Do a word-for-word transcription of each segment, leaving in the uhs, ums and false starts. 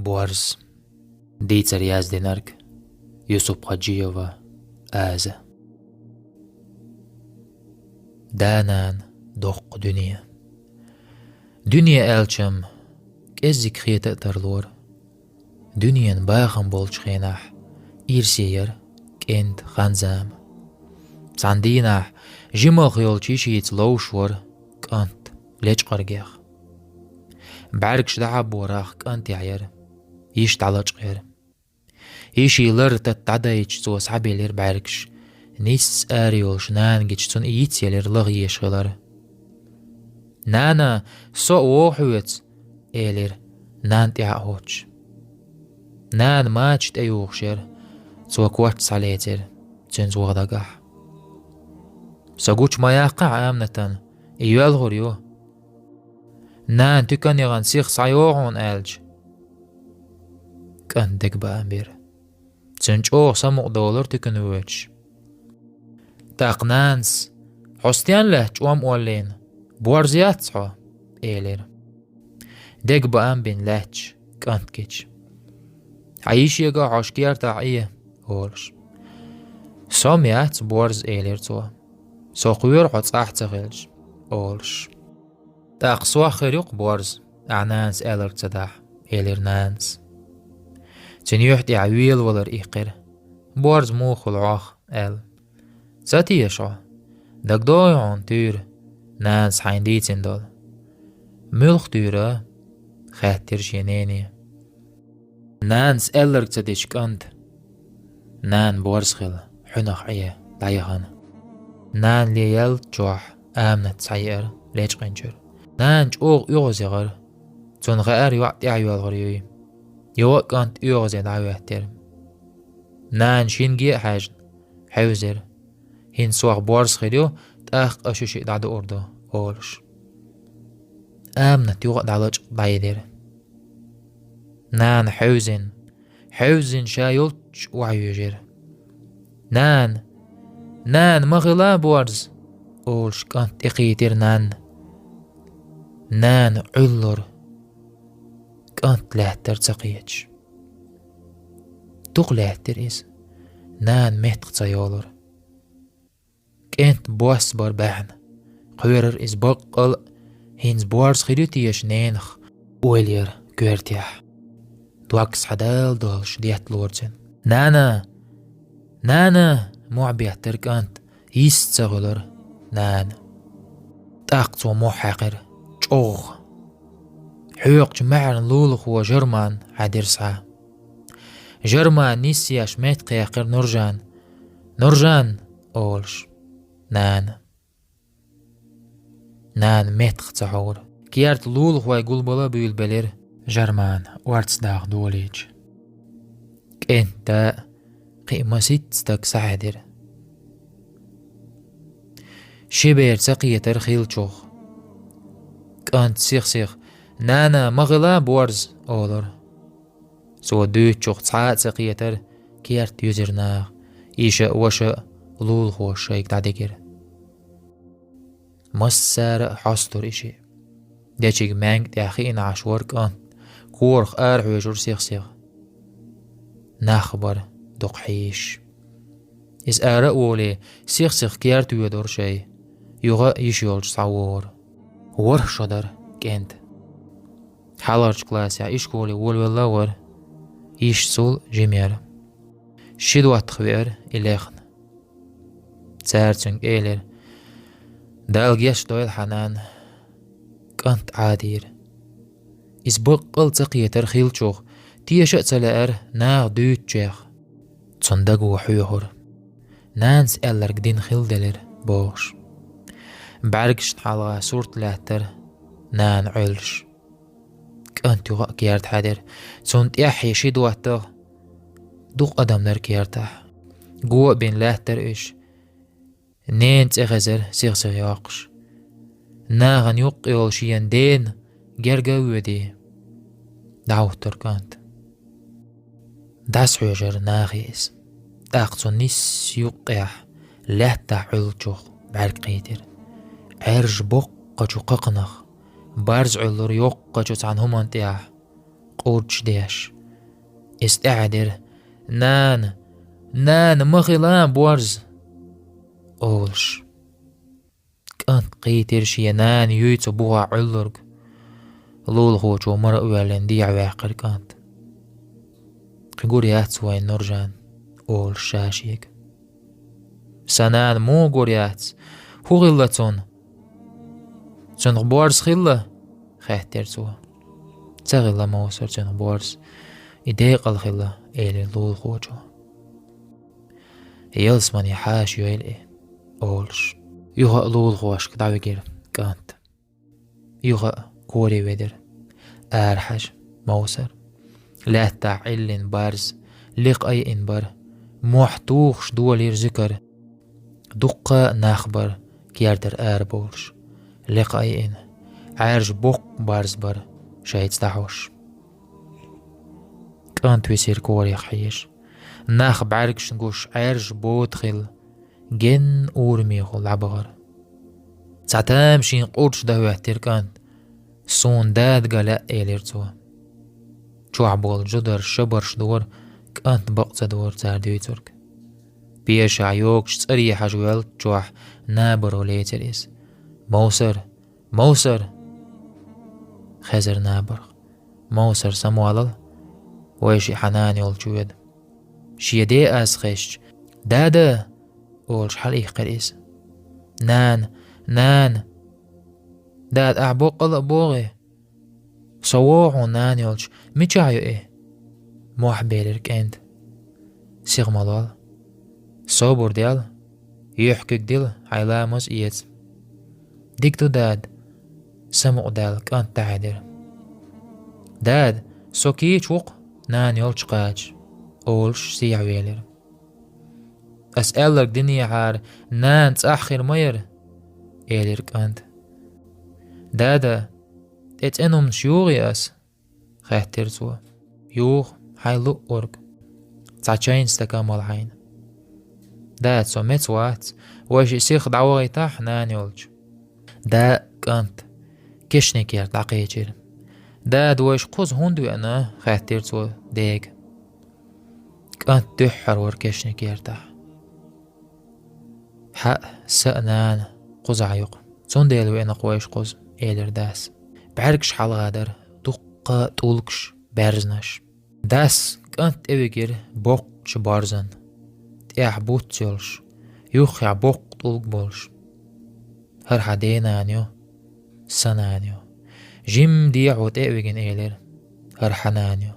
Борз. Дийцар яздинарг Юсуп Хаджиева Аза. Да-нана доккха дуьне. Дуьне аьлча-м кӀеззиг хета а тарлора. Дуьненан бахам болчу хенахь ирсе яра кӀентан хан-зама. Цхьана дийнахь жималх йолчу йишица ловш вара кӀант лечкъаргех. БӀаьргаш дӀахьаборах кӀантехь яра, йиш дӀалачкъера. Йишин лар тата дӀадайча, цо схьабелира бӀаьргаш. Нисса ара йолуш нана гича, цунна и йицъелира лаха езаш хилар. «Нана, со а вогӀу хьоьца», — элира, нана тӀаьхьа а хӀуттуш. Нана мача тӀеюхуш яра, цо корта схьалецира цуьнца ваха дагахь. «Со гучу ма яккхахьа Аминатана, и йоьлхур ю». «Нана туьканегӀан сиха схьайогӀу хьуна», — аьлча, кӀант дегабаам бира. Цуьнан чӀогӀа самукъадолура туькана воьдуш. ТӀаккха нанас: «Хьо стенна лаьтта чӀом оллийна? Борз яц хьо», — элира. Дегабаам бина лаьтташ кӀант гича: «Хьан йишега хьо кертахь Ӏе», — олуш. «Со-м яц борз», — элира цо. «Со кхоьру хьо цӀахь ца хилча», — олуш. «ТӀаккха сох хир ю-кх борз, ахь нанас аьлларг ца дахь», — элира нанас. Цуьнан юьхь тӀехь велавалар иккхира. «Борз муха хуьлу хьох?» — аьлла. «Ца теша хьо? ДагадогӀий хьуна туьйра, нанас хьайна дийцина долу?» «Муьлха туьйра?» — хаьттира шен нене. «Нанас аьлларг ца дечу кӀант, нана борз хила, хьуьнах Ӏе дӀаяхана». Нана леяьллачохь Аминат схьаеара лечкъинчуьра. Нана чӀогӀа оьгӀазъяхара. Цунна хаьара йоӀ тӀаьхьа йоьлхур юй. Юха а кӀант оьгӀазе дӀахӀоьттира. Нана шинге а хьаьжна, хьевзира. «ХӀинца сох борз хир ю, тӀаккха аша шиъ дӀадуур ду», — олуш. Аминат юха а дӀалачкъа дӀайидира. Нана хьевзина, хьевзина ша йолччу охьайоьжира. «Нана, нана, ма хила борз!» — олуш кӀант тӀекхийтира нанна. Нана Ӏуьллура. КӀант лаьттара ца кхеташ. Дукха лаьттира иза. Нана меттах ца йолура. КӀентан бос бара баьхна. Кхоьрара иза баккъал а, хӀинца борз хир ю теша ненах, ойла яра коьртехь. Дог схьадала долуш детталора цуьнан. «Нана! Нана!» — мохь беттара кӀант. Йист ца хуьлура нана. ТӀаккха цо мохь хьаькхира чӀогӀа. Хьоькхучу маьхьаран лулахо Жарман хьаьдира схьа. Жарман нисъеш меттахъяьккхира Нуржан. «Нуржан!» — олуш. «Нана». Нана меттах ца хьовра. Керта лулахой гулбала буьйлабелира Жарман орца даха долийча. КӀентан да а, кхин а масийтта стаг схьахьаьдира. Ши бер ца кхетара хиллачух. КӀант сих-сиха: «Нана, ма хила борз!» — олура. Цо дуьйцучух цхьа а ца кхетара керта юьзира наха, иша а, ваша а лулахоша шайга дӀадигира. Массара а хьостура и шиъ. Дечиг маьнга тӀехь хиъна Ӏаш вара кӀант, корах арахьоьжура сих-сиха. Нах бара дукха хьийзаш. Иза ара а волий, сих-сиха керта воьдура шай, юха а йиш йолчу схьавогӀура. ВорхӀ шо дара кӀентан. Хьалхарчу классехь ишколе волавелла а вара, йиш цул жима яра. Ши доттагӀа веара и лехна. Цара цуьнга элира: «Дала гечдойла хьан, нана». КӀант Ӏадийра. Иза баккъал а ца кхетара хиллачух, теша а ца лаьара наха дуьйцучех. Цунна даго хьоьхура. Нанас аьлларг дина хилла делира бохуш. БӀаьргашна хьалха сурт лаьттара нана Ӏуьллуш. КӀант юха а керта хьаьдира. Цунна тӀаьххье ши доттагӀа. Дукха адам дара кертахь. Го а бина лаьттара уьш. Ненан цӀе хезара сих-сиха йоккхуш. Нахана юккъе йолу шена дена герга а воьдий, дӀахӀуттура кӀант. ДӀасахьоьжура нахе иза. ТӀаккха цу нисса юккъехь, лаьттахь Ӏуьллучух бӀаьрг кхийтира. Ӏаьржа боккхачу кхакханах барз Ӏуьллура йоккхачу цхьана хӀуманна тӀехь. къурдаш деш. Иза тӀаьхьа дира: «Нана, нана, ма хила борз!» — олуш. КӀант кхийтира шен нана юй цу бухахь Ӏуьллург. Лулахочо мара а воьллина дехьаваьккхира кӀант. «Кхин гур яц вайн Нуржан», — олуш ша шега. «Сан нана муха гур яц? ХӀун хилла цунна?» «Цунах борз хилла?» — хаьттира цо. «Ца хилла, Мовсар, цунах борз. И декъала хилла», — элира лулахочо. «Ялсамане хьаша йойла и», — олуш, юха а лулахошка дӀавигира кӀант. Юха а коре ведира арахьажа Мовсар. Лаьттахь Ӏиллина барз лекха айина бара. Мохь тухуш долийра зуькар. Дуккха а нах бара кертара арабовлуш, лекха айина. Ӏаьржа боккха барз бара шайца дӀахьош. КӀант висира корех хьежа. Нах бӀаьргашна гуш Ӏаьржа бода хилла, генна урамехула дӀабахара. Цхьа тамашийна къурдаш дӀахӀоьттира кӀант. «Суна дада ган лаьа», — элира цо. Чохь болу жударш, шабарш дора, кӀант бакъ ца дора цара дуьйцург. Пешахь йогуш цӀарий хьажа воьллачохь набаро лецира иза. «Мовсар! Мовсар!» Хезира набарх. Мовсар самолал, вай шиъ хьан нана йолчу веда. Шен ден аз хезча: «Дада!» — олуш хьалаихкира иза. «Нана! Нана!» «Дада, ахь боккъал а богӀий? Со вогӀу хьуна нана йолчу. Мичахь ю и?» Мохь белира кӀанта. «Сиха ма лол. Собар дел, юьхькиг дила, хьайн ламаз эца». «Дика ду, дада». Самукъадаьлла кӀант дӀахьедира. «Дада, со кийча ву-кх нана йолчу кхача», — олуш сехьавелира. «Ас аьлларг динехьара, нана цӀахь хир ма яра», — элира кӀанта. «Дада, тӀе цӀенумнаш югӀий ас?» — хаьттира цо. «Юха, хьайн луъург. Цхьа чайна стакан мала хьайна». «Дада, со меца вац, вай шиъ сиха дӀавахийтахьа нана йолчу». Да а, кӀант кешнекерта дӀакхечира. «Дада, вайша кхуза хӀунда веана?» — хаьттира цо дега. КӀант дуьххьара вара кешнекертахь. «Хьаъ, сан а нана кхузахь ю-кх. Цундела веана-кх вайша кхуза», — элира дас. БӀаьргаш хьалха дара, дуккха а тӀулгаш, баьрзнаш. Дас кӀант тӀевигира боккхачу борзан. ТӀехь буц йолуш, юххехь боккха тӀулг болуш. «ХӀара хьан ден нана ю, сан нана ю». Жимма дехьо тӀе а вигина элира: «ХӀара хьан нана ю».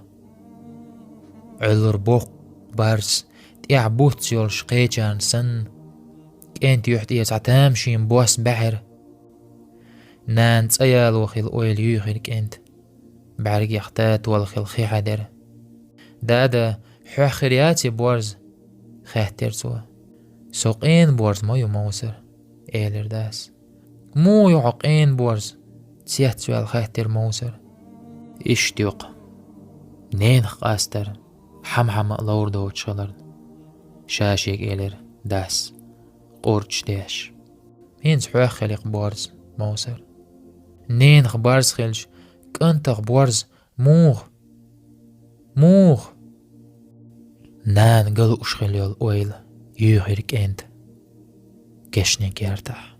Ӏуьллура боккха барс, тӀехь буц йолуш кхечарна санна. КӀентан юьхь тӀера цхьа тамашийна бос баьхьира. Нана цӀа яло хилла ойла юьйхира кӀентан. БӀаьргех татол хилла хи хьаьдира. «Дада, хьоьх хир яций борз?» — хаьттира цо. «Со къена борз ма ю, Мовсар», — элира дас. «Муха ю хьо къена борз?» — цецваьлла хаьттира Мовсар. «Иштта ю-кх. Ненах къастар хьама-хьама а ловр доцуш хиларна», — ша шега элира дас, къурдаш деш. «ХӀинца хьоьх хили-кх борз, Мовсар». «Ненах барз хилча, кӀантах борз муха? Муха?» Нана ган лууш хилла йолу ойла юьйхира кӀентан кешнийн кертахь.